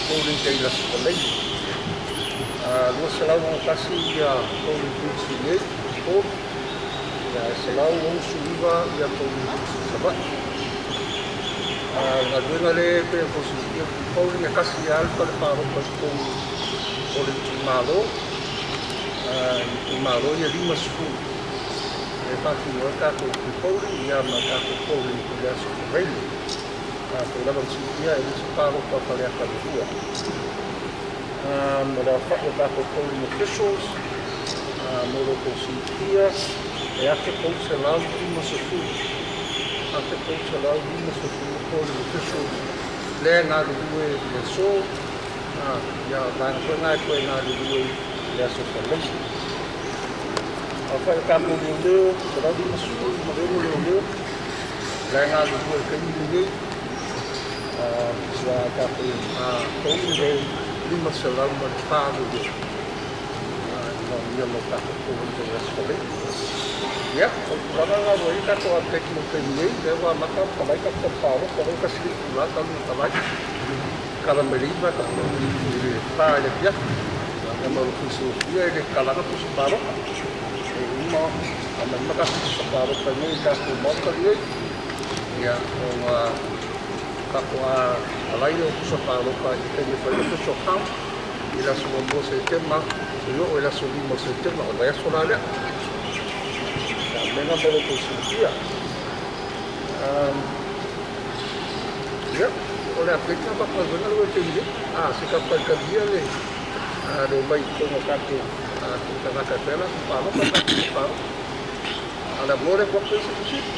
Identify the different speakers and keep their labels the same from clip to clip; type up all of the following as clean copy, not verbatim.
Speaker 1: Polling Day i le Aso Faraile. 261 polling booths i inei i Upolu, ae 169 polling booths i Savaii. O le galuega lea e pei ona outou silafia, pre-polling e tasi lava le fale palota i totonu o le itumalo, i itumalo ia 50 e faatino ai le tatou pre-polling ma le tatou polling i le Aso Faraile. Pei lava ona silafia e leai se palota a Faleata 2. O le aofai o tatou polling officials mo lo outou silafia e 1350, 1350 polling officials lea e galulue i le aso, ia vaega foi na e toe galulue i le Aso Faraile. Aofai o tatou leoleo, 156 leoleo la e galulue i le taimi lenei, ia tatou polling day 504 leoleo e manaomia mo tatou polling day i le Aso Faraile. Ia, o le tulaga lena ua i ai tatou update mo le taimi nei, lea ua amata ona talai tatou fale palota, lea ua 1 le itula talu ona talai, tala mai le 9 i le 4 i le afiafi. Ia ma lou silafia e le tatalaina pusa palota. E uma aumai uma tatou pusa palota nei i le tatou Maota lenei, ia ona faatoa talai lea o pusa palota i le taimi e fai ai le official count i le aso 1 o Setema seia oo i le aso 5 o Setema, o le vaiaso la lea. Ia, o le mea lena mo lo outou silafia. Ia, o le update lena tatou galuega lea ua i le taimi nei. Se i tatou talitalia le omai i totonu o tatou tagata e fai a latou palota, tatou palota. A o le avanoa lea e tuu atu i se fesili.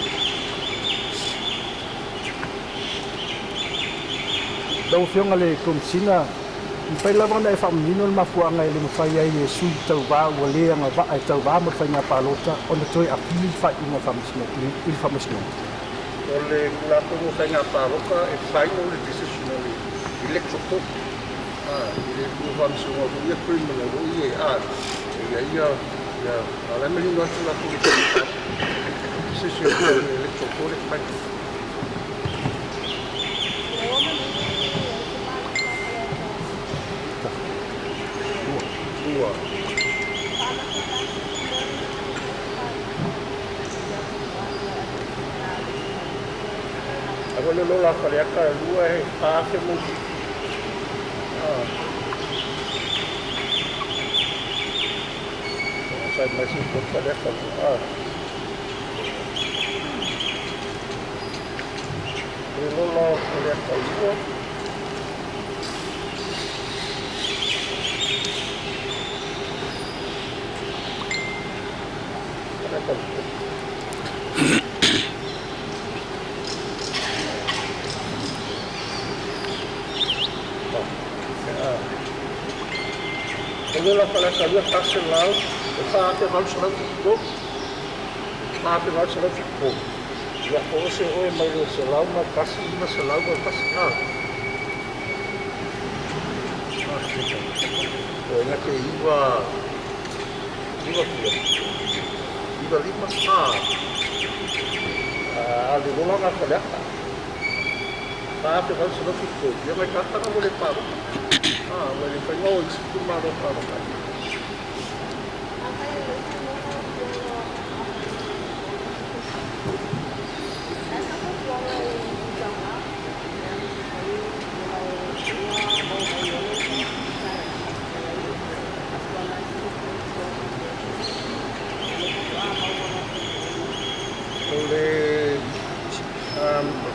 Speaker 2: Lau Afioga i le Komesina, e mafai lava ona e faamanino le mafuaaga e le mafai ai e sui tauvā ua le agavaa e tauvā mo le faiga palota ona toe apili le faaiuga i le faamasinoga?
Speaker 1: O le Tulafono o Faiga Palota e final le decision o le Electoral Court. E le tuu faamasinoga foi ia criminal foi ia e ia ia ia a o la e manino atu Tulafono o Faiga Palota. Decision o le Electoral Court e final. Lua. Aua le lola Faleata 2 e 4,000 mo. Sai mai se ko Faleata. Le lola Faleata 2. Faleata 2. O le lola Faleata 2 100 e 4,873. 4,873. Ia, o se oe mai le 101, 501. O ina te iwa, iwa pia. Iwa lima. A le lola ngā Faleata. 4,873. Ia mai tātanga mo le palota. Ua le whainga o isi tu malo palota. O le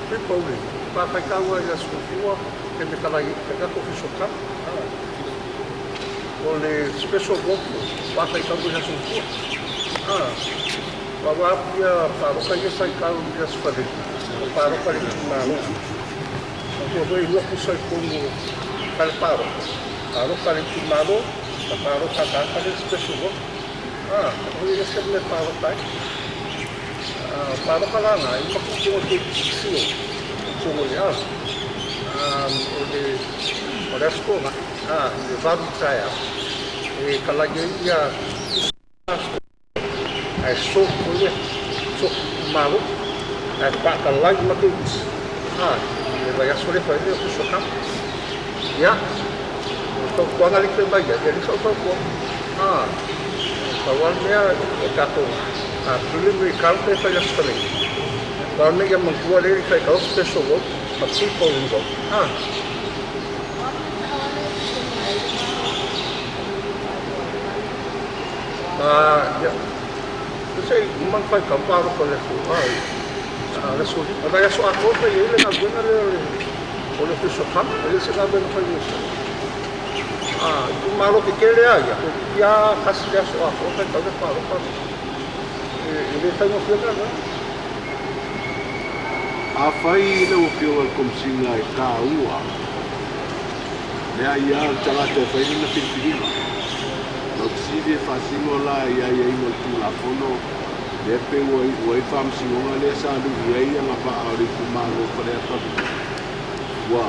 Speaker 1: pre-polling, whawhaikaua i le aso fua, te me talai te tatou official count. O le special vote, whawhaikaua i le aso fua. Wawa ia palota ia sai kau i le aso Faraile, o palota le itumalo. O tua foi lua pusa i totonu o fale palota, palota le itumalo, ma palota tagata le special vote. O ia se mea palota ai. Palota la na, i makutunga o te sio, totonu o le o le aso Toonai, i le 8 taeao, e talai ai ia ae sort foi lea, sort itumalo, ae faatalai ma te isi, i le vaiaso lea fai ai le official count. Ia, o le fautuaga lea e fai mai ai, e leai sau fautuaga. Pau lava le mea o tatou preliminary count lea e fai i le Aso Faraile, pau lava le mea ia manatua lea e fai e special vote ma pre-polling vote. Ia, se i uma ona faitau palota o le aso, le aso 5. O nai aso atoa e fai ai le galuega lea o le Ofisa o Count, e le o se galuega faigofie. Itumalo tetele lava ia, toeitiiti lava tasi le aso atoa faitau le palota. E le faigofie le galuega.
Speaker 3: Afai lau Afioga i le Komesina e taua le aia a le tagata e fai lana filifiliga, lau fesili e faasino la i aiaiga o le Tulafono lea pei ua iu ai le faamasinoga lea sa lui ai agavaa o le itumalo o Faleata 2, ua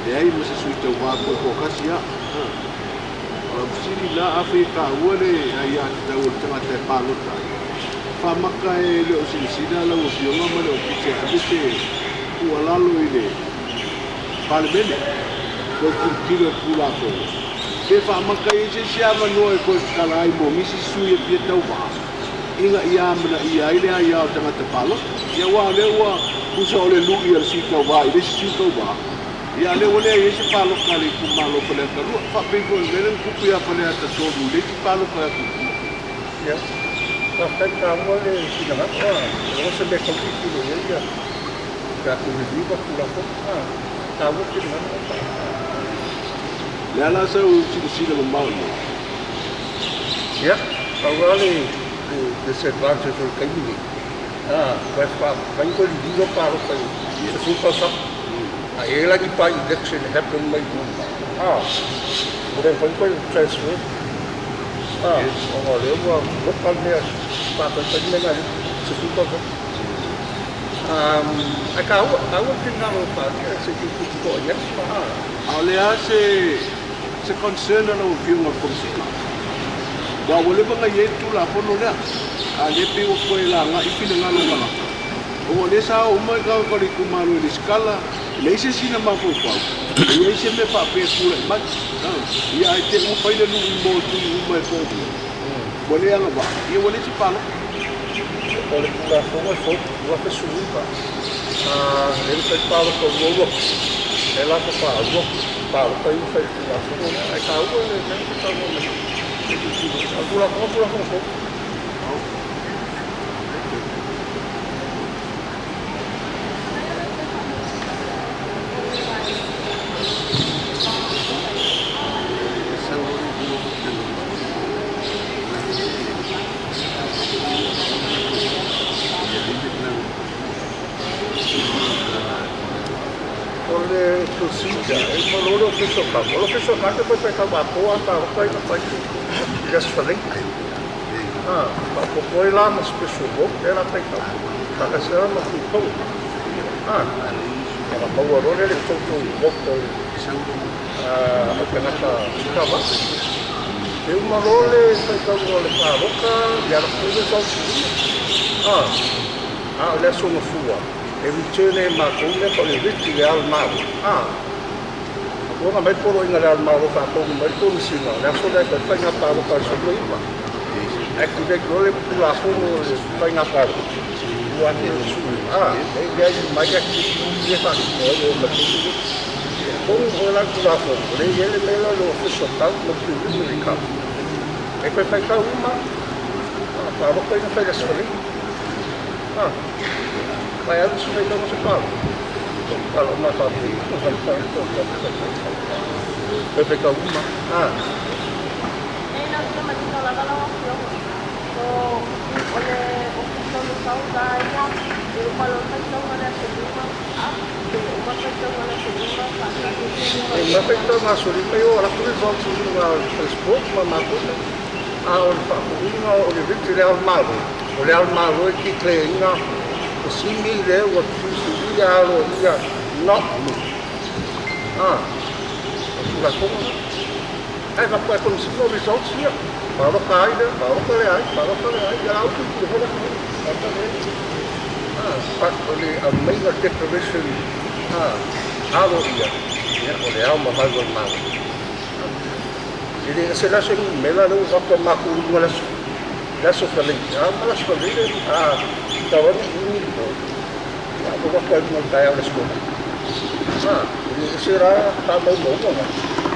Speaker 3: leai ma se sui tauvā toe toatasi lava. O lau fesili la, afai e taua le aiatatau a le tagata e palota ai, faamata e le o silasila lau Afioga ma le Ofisa e ave se tuualalo i le Palemene toe tilotilo i le Tulafono, pe faamata i ai se isi avanoa e toe tatala ai mo nisi sui e fia tauvā, ina ia amanaia ai le aia o tagata palota. Ia aua o lea ua tusa o le lui a le sui tauvā i le isi sui tauvā, ia a lea ua leai ai se palota a le itumalo o Faleata 2. Faapei foi o le mea lea na tupu ia Faleata 3 i le isi palota atu i tua.
Speaker 1: Ia, faafetai taua le finagalo, e se mea tau tilotilo i ai ia tatou review ma Tulafono. Taua finagalo.
Speaker 3: Le a la sau silasila mamao i ai?
Speaker 1: Ia, pau lava le disadvantage o le taimi nei, ua fai toe lililo palota i 10 tausaga. A i ai la ni by election e happen mai luma, ua le mafai toe transfer. Ona o lea ua loka le mea faataitai mea na 10 tausaga. Ae taua, taua le finagalo o faaalia se i tilotilo i ai.
Speaker 3: A o le a se concern a lau Afioga i le Komesina? Aua ua leva ona i ai le Tulafono lea, a o lea pei ua toe lagai finagalo o tagata, ona o lea sa o uma tagata o le itumalo i le resitala, e leai se isi na mafaufau e i ai se mea faapea e tulai mai. Ia ae te i ua fai le lui mo sui uma e toalua, ua le agavaa, ia ua leai se palota.
Speaker 1: O le Tulafono e fou, 2019, lea na fai palota o 22, lea la faatoa 2 palota ia ua fai i le Tulafono lea. Ae taua le mea na saunoa mai ai. O le Tulafono, Tulafono fou. O le procedure, e uma loa le Ofisa o Count. O le Ofisa o Count e fai faitau atoa a palota ia na fai i le Aso Faraile. Faaopoopo ai la ma special vote lea la faitau. Faatasi ai la ma pre-poll. Ona maua loa lea le total vote o le au tagata tauvā. E uma loa le faitauga o le palota, ia alu atu results i luma. A o le aso gafua, e return e matou mea po o le writ i le Ao o le Malo. Ua mai poloaiga le Ao o le Malo faatonu mai le Komesina, o le aso lea e fai faiga palota i le 19. Activate loa le Tulafono o le faiga palota. 2019. E leai mai activity e faatino ai o ma le tonu o la Tulafono, o lea e i ai le mea lea o le official count ma le preliminary count. E toe faitau uma palota ia na fai i le Aso Faraile. Mai alu se faitauga se palota. Palo ma faapei. Toe faitau uma.
Speaker 4: E lau fia manino lava lau Afioga. So, o le ofisa o le tau ia, e uma loa le faitauga le aso 5, pe uma le faitauga le aso 5, faatasi.
Speaker 1: E ma faitauga aso 5 i o ala atu results i luga o le Facebook ma matou. A o le faatonuga o le writ i le Ao o le Malo, o le Ao o le Malo e declare ina o simi lea ua filifilia aloaia not me. O Tulafono na. Ae faatoa e Komesina o results ia. Palota ai lea, palota lea ai, palota lea ai, ia au tilotilo foi la palota lea. But o le aumaiga declaration aloaia, Ia, o le ao mamalu o le Malo. E le ese le aso numera lea ua avatu e matou i luga o le aso, le aso Faraile, a ma le aso Faraile, a tau ane i umi le po, ia ua avatu ai i luga o le taeao o le aso Toonai. A, e le ese la faamaumauga na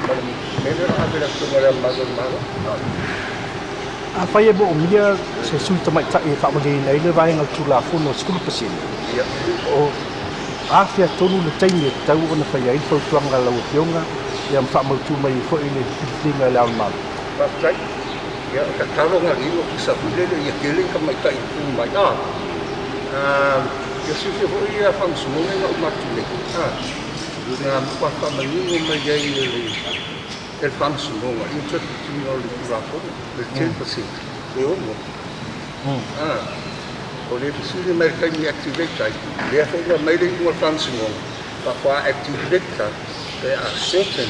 Speaker 1: ma le mea lea o le a ave i le Afioga i Le Ao Mamalu o le Malo.
Speaker 2: Afai e moomia se sui tamaitai e faamalieina ai le vaega o le Tulafono 10%, o afea tonu le taimi e tatau ona fai ai le fautuaga a lau Afioga ia ma faamautu mai ai foi le filifiliga e Le Ao o le Malo?
Speaker 1: Faafetai. Ia, o tatalo na alii ofisa foi lele ia tele ni tamaitai e tu mai. A, ia silafia foi ia faamasinoga na uma atu nei, a, na matua faamanino mai ai e le e le Faamasinoga i interpret-ina o le Tulafono, le 10%, le 6. O le fesili mai i le taimi e activate ai, lea foi ua aumai le iuga o le Faamasinoga, faatoa activate pe a certain,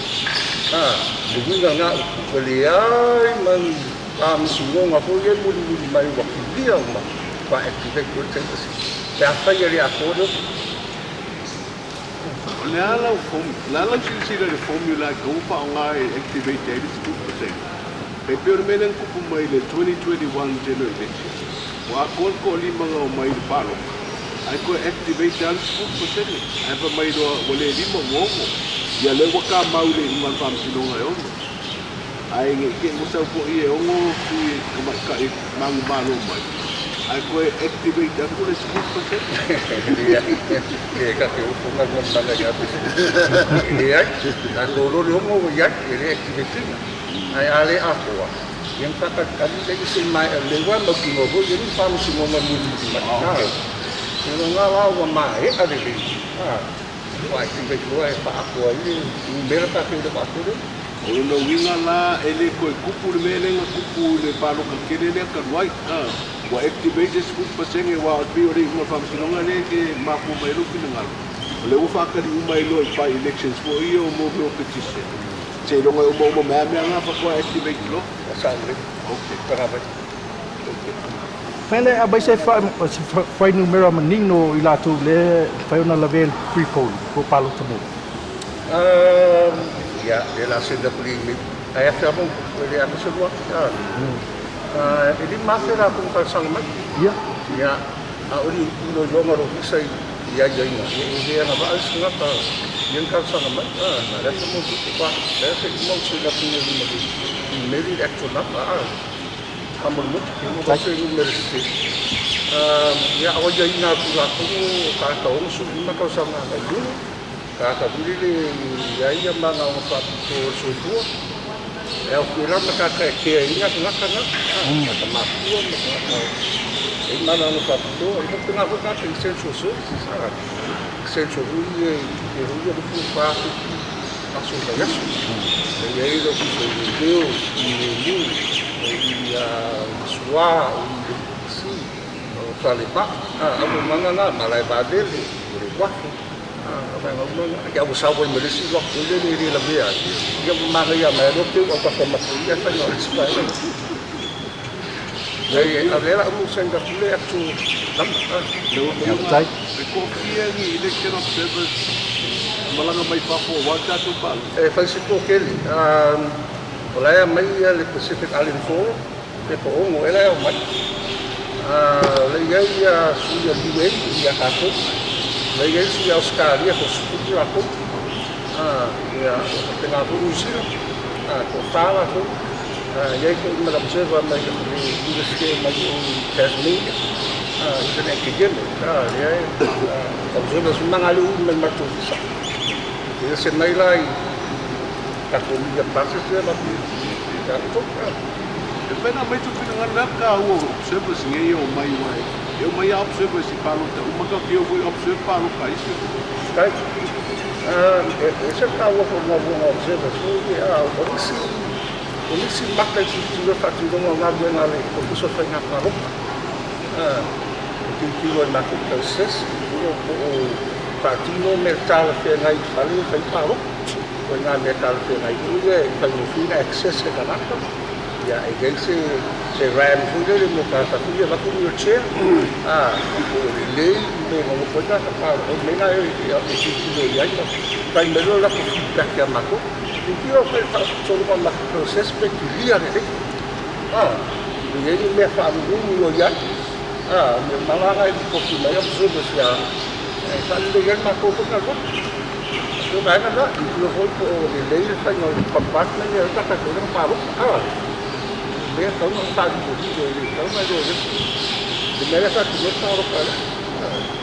Speaker 1: le uiga lena upu, ua leai ma ni Faamasinoga foi ia e mulimuli mai ua clear uma, faatoa activate loa le 10%, pe afai e le atoa le 6.
Speaker 3: O le a lau le a lau silasila i le formula e tatau ona faaaoga e activate ai le 10%? E pei o le mea lea na tupu mai i le 2021 general election, ua atoa le toalima na omai i le palota, ae toe activate lava le 10%. Ae fai mai loa ua le 5 ua 6. Ia lea ua tamau i le iuga a le Faamasinoga e 6. Ae ne i te i ua sau foi e 6 sui tamaitai manumalo mai, ae toe activate atu le 10%.
Speaker 1: Leai, e ta te ofo malumalumaga ia te Leai, tatou loa le 6 ua i ai, e le activate ina. Ae a le atoa, ia na faatalitali lea se i maea lelei, aua e mautinoa foi e i ai ni faamasinoga mulimuli mai. Ia lona la ua maea lelei, ua activate loa e faaatoa ai le numera tatou le atoa lea.
Speaker 3: O lona uiga la, e le toe tupu le mea lea na tupu i le palota tele lea talu ai. Ua activate le 10% aua e pei o le iuga o le faamasinoga lea e te mafua mai ai lou finagalo. O lea ua faatali uma ai loa i by-elections foi ia o mea o petition. Seiloga e omaoma mai lava mea na faatoa activate loa.
Speaker 1: Ua sao lelei.
Speaker 3: Okay.
Speaker 1: Tagavai.
Speaker 3: Okay.
Speaker 2: Fai aumai se fuainumera manino i latou lea e mafai ona lavea i le pre-poll po o palota mo.
Speaker 1: Ia, le la send atu le email. Ae afe lava e le afe se lua. E 5,000 latou na talosaga mai.
Speaker 2: Ia.
Speaker 1: Ia, a o le iloiloga o le ofisa i aiaiga, ia e le agavaa isi tagata ia na talosaga mai. Na o le afe mo tupe pa. Le se uma o send atu i lima le email i le actual number. Faamolemole, e se numera sese. Ia, o aiaiga o Tulafono o tagata 65 tausaga agai i luga, tagata foi lele e i ai ia manaoga faapitoa o le soifua. E ao la ma tagata e kea ina tagata na, tagata matua ma tagata e i manaoga faapitoa. Ia faapena foi tagata essential services, essential foi e tupe foi ia lufu fa aso mai aso. E i ai le ofisa o leoleo, i le i suā, i le EPC, o falemai, auaunaga na, malae vaalele, o le uafu, vaega uma na. Ia ua sau ai ma le isi lot foi lele e le lavea ai. Ia ua manaia mai loa teu autafa matou ia faiga o le isi vaega. Nei, a o lea la ua send atu le actual number.
Speaker 3: Lau Afioga, e toafia ni election observers malaga mai fafo aua le tatou palota?
Speaker 1: E fai se toatele. O la e aumai le Pacific Island Forum, pe po 6 ea la e aumai. O la e i ai sui a le UN ia tatou. O la e i ai sui a Ausetalia po o 10 latou. Ia, o faapena foi Niu Sila, toafa latou. E i ai foi ma le observer mai le Universite mai o Tasmania, he's an academic. Lea e observers uma na alii uma i le matou ofisa. E ese mai la i tatou media classes lea matou te alu foi.
Speaker 3: E mafai ona aumai sou finagalo le a taua o observers nei e omai aua e omai lava observers i palota uma tatou te o foi e observe palota a isi atunuu.
Speaker 1: Faafetai. E ese le taua foi o le galuega a observers foi ia, o nisi mata i tilotilo i le faatinoga o galuega a le Ofisa o Faiga Palota. E tilotilo i matou process, tilotilo po o faatino mea talafeagai i fale e fai palota. O ituaiga mea talafeagai foi ia e faigofie ona access e tagata. Ia, e i ai se ram foi lele mo tagata foi ia avatu wheelchair, po o lelei le mea e nonofo ai tagata palota. O le mea lena e tilotilo i ai ma fai mai loa le latou feedback ia matou. Tilotilo fai le faasolosologa o le matou process pe kilia lelei. E i ai ni mea faaluluulu o i ai. O mea uma la na e lipoti mai observers ia e faalelei ai le matou foi galuega. E pei o vaega na, tilotilo foi po o lelei le faiga o le compartment ia tagata foi lea na palota. O mea e tatau ona faalilolilo e le tatau ona iloa le mea lea faatino ai le palota lea.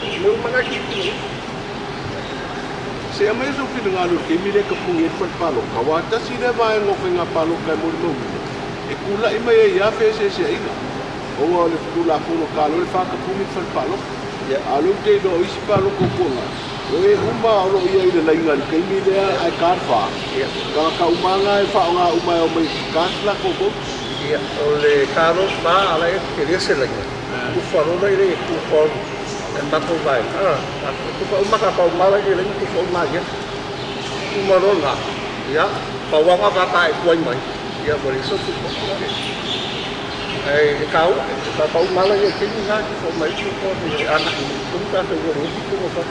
Speaker 1: O mea uma na e tilotilo i ai.
Speaker 3: Se aumai sou finagalo i le taimi lea e tapuni ai le fale palota, aua tasi lea vaega o faiga palota e molimauina, e tula'i mai ai lava feeseeseaiga, ona o le Tulafono talo le faatapuni le fale palota. A o lea ou te iloa o isi palota o tuanai, o e uma o lo o i ai i le laina i le taimi lea ae ta le 4, tagata uma lava na e faaaoga uma e omai e cast latou votes.
Speaker 1: Ia, o le talo fa ala e tele se laina. Tufa lola i le tufa o le matou vaega. Tufa uma ka pau mala i le laina tufa uma ia. Uma lola. Ia, pauanga ka ka e tuai mai. Ia, ua le so tufa. Ai, e kau, ka pau mala i le taimi na tufa uma i tufa o ana i tonu ka ua le ufi tufa fa.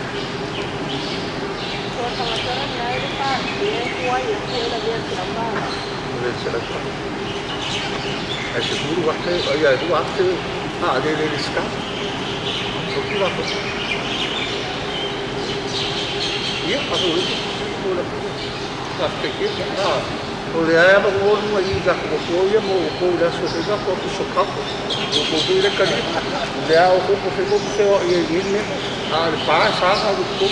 Speaker 4: So tagata na e fa e kuai e ku e la vea se lau.
Speaker 1: Le se lau. Ai se furu ake, ai ai rua ake, a le le le ska. O tu la ko. Ia, a ho le ko la ko. Ka te ke a o le aia ma ngo lunga i ka ko ko ia mo ko la so fe ka ko tu so ka ko. O ko ko le ka ni. Le a o ko ko fe ko fe o ia ni me. A le pa sa ka lu ko.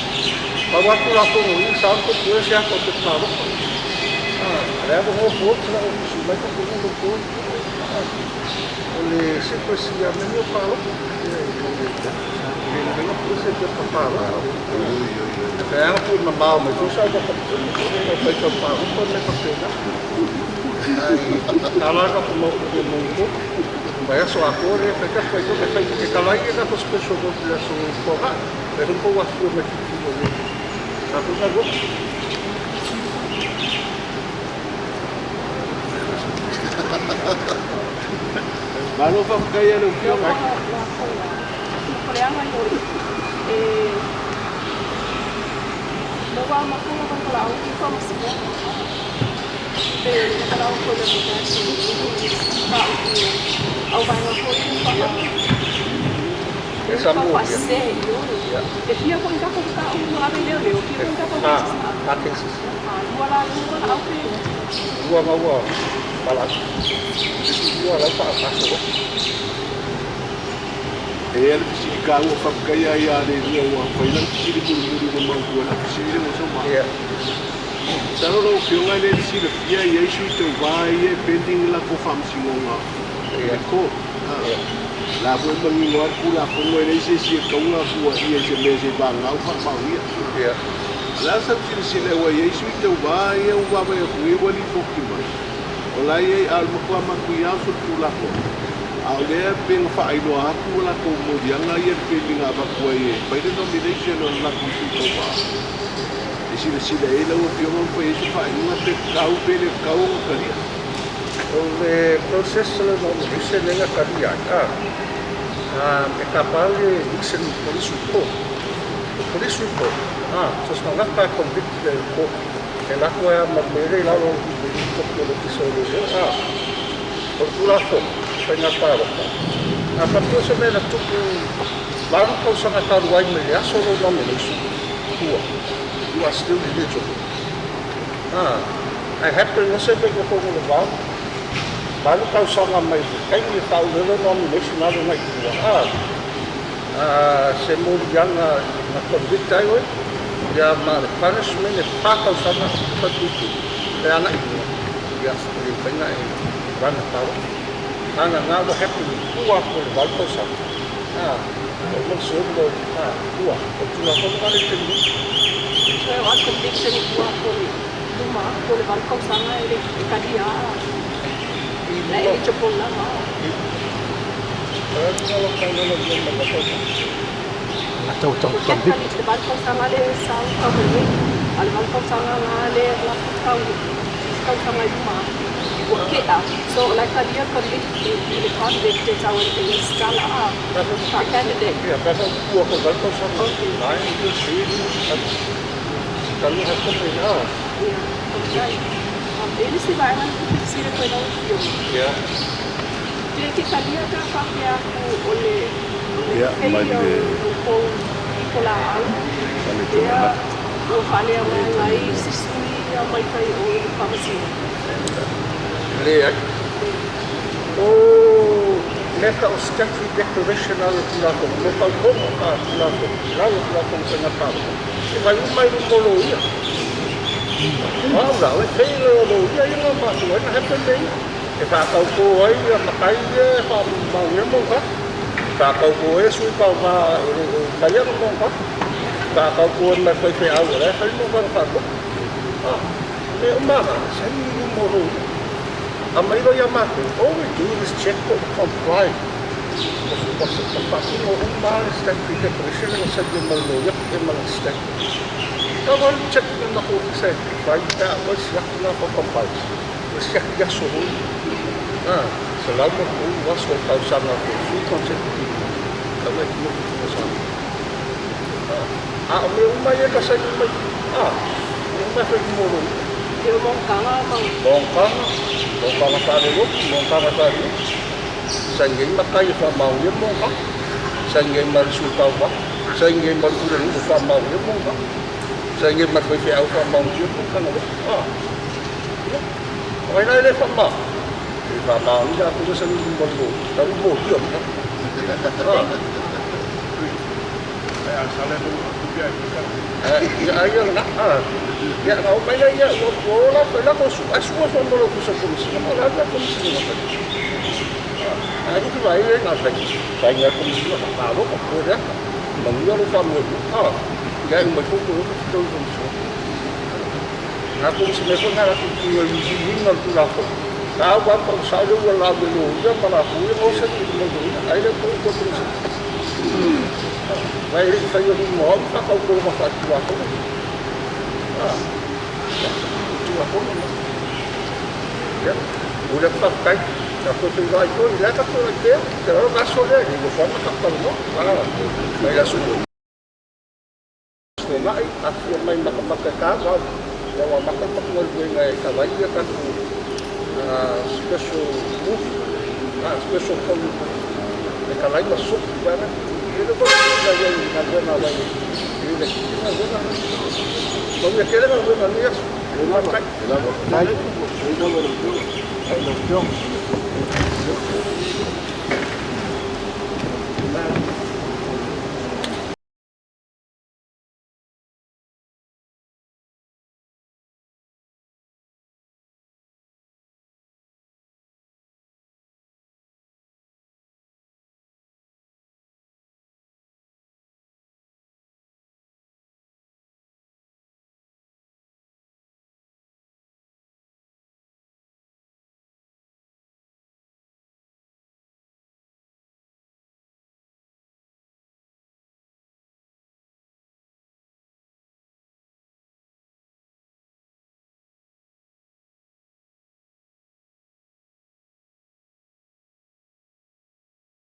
Speaker 1: Pa wa tu la ko i sa ko tu se a ko te pa ro. A le a ngo ko la o su mai ko ko ko. O le secrecy a me o pa ro. Le le ko se te pa pa ro. Kaya nga po mamao mai ko sa ko ko ko ko pa ro ko me pa pena. Ai tala ka po mo ko mo ko. Vai so a ko le fe ka foi ko fe ke kala i ka ko special ko le so ko ga. Pero ko wa fu me ki ko le. Ka ko ka go.
Speaker 3: Malo faafetai e lau Afioga.
Speaker 4: Koreanga yo e mo wa ma ko ko la o ki ko ma se pe le ka la o ko le mo ka se pa o au vai no ko pa
Speaker 1: E sa mo.
Speaker 4: Pa se yo e fia ko ka ko ka o ma le le o fia ko ka ko
Speaker 1: Ah, cases.
Speaker 4: Ua la ua la au pe
Speaker 1: Ua ma ua pala. Ua la pa pa so.
Speaker 3: E ia le fesili kaua faafetaia ai a le lua ua fai lau fesili mulimuli ma mautua lau fesili le mo sau
Speaker 1: Ia.
Speaker 3: Talo lau Afioga e le silafia i ai sui tauvā ia e pending latou faamasinoga i le court. La foi manino a le Tulafono e leai se isi e tauga fuaia i se mea se vagau faamaonia.
Speaker 1: Ia.
Speaker 3: La sau silasila ua i ai sui tauvā ia ua vaavaai atu nei ua lipoti mai. O la i ai a o le matua matuia o solitulafono. A o lea pe na faailoa atu ua latou moliaga ia le pending a avatu ai e fai le nomination o le latou sui tauvā. E silasila i ai lau Afioga ma fai ai se faaiuga pe tatau pe le tatau ona talia.
Speaker 1: O le process le nomination le na kalia ai. E ka pa le Nixon police report. O police report. So sa ngata convicted le court. E la ko ma mere la lo le ko ko le so le. O tu la fo. Fa nga pa ro. A pa tu se me na tupu valu tausaga talu ai mai le aso lo nomination. Tua. You are still eligible. I happen to say ko ko le vau. Valu tausaga mai le taimi e faaulele nomination alo nai tua. Se moliaga na convict ai oe. Ia ma le punishment e 4 tausaga fatutu. Le ana i tua. Ia, le faina e rana talo. Ana ngā ua happen tua ko le 8 tausaga. O mo se lo tua. O tua ko ngā le tenu.
Speaker 4: So a conviction ua ko le luma ko le valu tausaga e le e kalia na eligible lava.
Speaker 2: Tau tau
Speaker 4: Ko
Speaker 2: convict.
Speaker 4: le valu tausaga le sau tau le a le valu tausaga la le la tau tausaga i luma. Ua ke'a. So o la e talia convict i le convict e tau ai le resitala a faa-candidate.
Speaker 1: Ia, pe afai ua ko val tausaga.
Speaker 4: Okay.
Speaker 1: Ai, i sui talu ha ko mai na.
Speaker 4: Ia, faafetai. E i ai le isi vaega na ou fesili atu ai lau Afioga.
Speaker 1: Ia.
Speaker 4: Pe e te talia pe a faapea atu o le o le
Speaker 3: Ia, mai
Speaker 4: failure
Speaker 3: le
Speaker 4: o le tou pitolaau
Speaker 3: fale
Speaker 4: lea
Speaker 3: tuanai
Speaker 4: ua
Speaker 3: e
Speaker 4: faaleaogaina
Speaker 3: tali
Speaker 4: ai
Speaker 3: le
Speaker 4: isi sui ia mai tai o i le faamasinoga.
Speaker 1: Leai.
Speaker 4: Le.
Speaker 1: O mea tau statutory declaration a le Tulafono, mo tautoga a Tulafono, i lalo o Tulafono Faiga Palota, e fai uma i luma o loia. O au la, o le failure o loia ia na mafua ai na happen mea ia. E faatauto ai ia matai ia e faamauina monotaga. E faatauto ai sui tauva e le o faia na monotaga. E faatauto ai ma le faifeau o la e fai le monotaga faaloto. Ah, mea uma lava, saini i luma o loia. Aumai loa ia matou, all we do is check po o comply. Ua faatino uma lava le statutory declaration lea na saini mai le loia e ma le statute. Tau lava le check na matou ofisa e fai pe a aumai siaki na po o compliance. Ua siaki aso foi. Ah, 130 aso o le tausaga for three consecutive months. Tau e tino tino Samoa. Ah, a o mea uma ia na saini mai. Ah, mea uma e fai i luma o loia.
Speaker 4: E o monotaga ma.
Speaker 1: Monotaga, monotaga faalelotu, monotaga faalelotu. Saini ai matai e faamaonia monotaga. Saini ai ma le sui tauva. Saini ai ma le pulenuu e faamaonia monotaga. Saini ai ma le faifeau e faamaonia monotaga loa. Ah, ia. O ai la e le faamamalu? E faamaonia atu le saini i luma o le loia. Tau molia mai. Ah. Ia ai ia lena. Ah. Ia, na oo mai lea ia, ua ua o latou i latou su, ae sua foi ma le Ofisa o Komesina, ma o le a le mea a le Komesina na fai. Ah, ae luki mai ai na fai, fai ngai Komesina, malo ka koe le ata. Manuia lou faamoemoe. Ah, ia e uma ai foi toe o fetau i Komesina. Na Komesina foi na latou tu i review ina le Tulafono. Sa au lava pa sao le ua lau e loia ma latou ia na saini i luma o loia. Ai le toe toe Komesina. Ah, vai le i fai o luma o au whakautoro ma whaatulafono. Ah, ia, tulafono na. Ia, o le whakatai. Ka koe whai koe, i le katoa i pēr, te raro ka aso lea, i whana ka talanoa. Ah, mai aso tuanai, afio mai makamaka e ka wau. Ia wa maka maka galuega e kawai ia tatou special booth, special polling booth. E kalaima soki vaega. E le koe na ia i galuega wai i le galuega. Manuia tele galuega nei aso. Faafetai.
Speaker 2: Faafetai. Lau Afioga.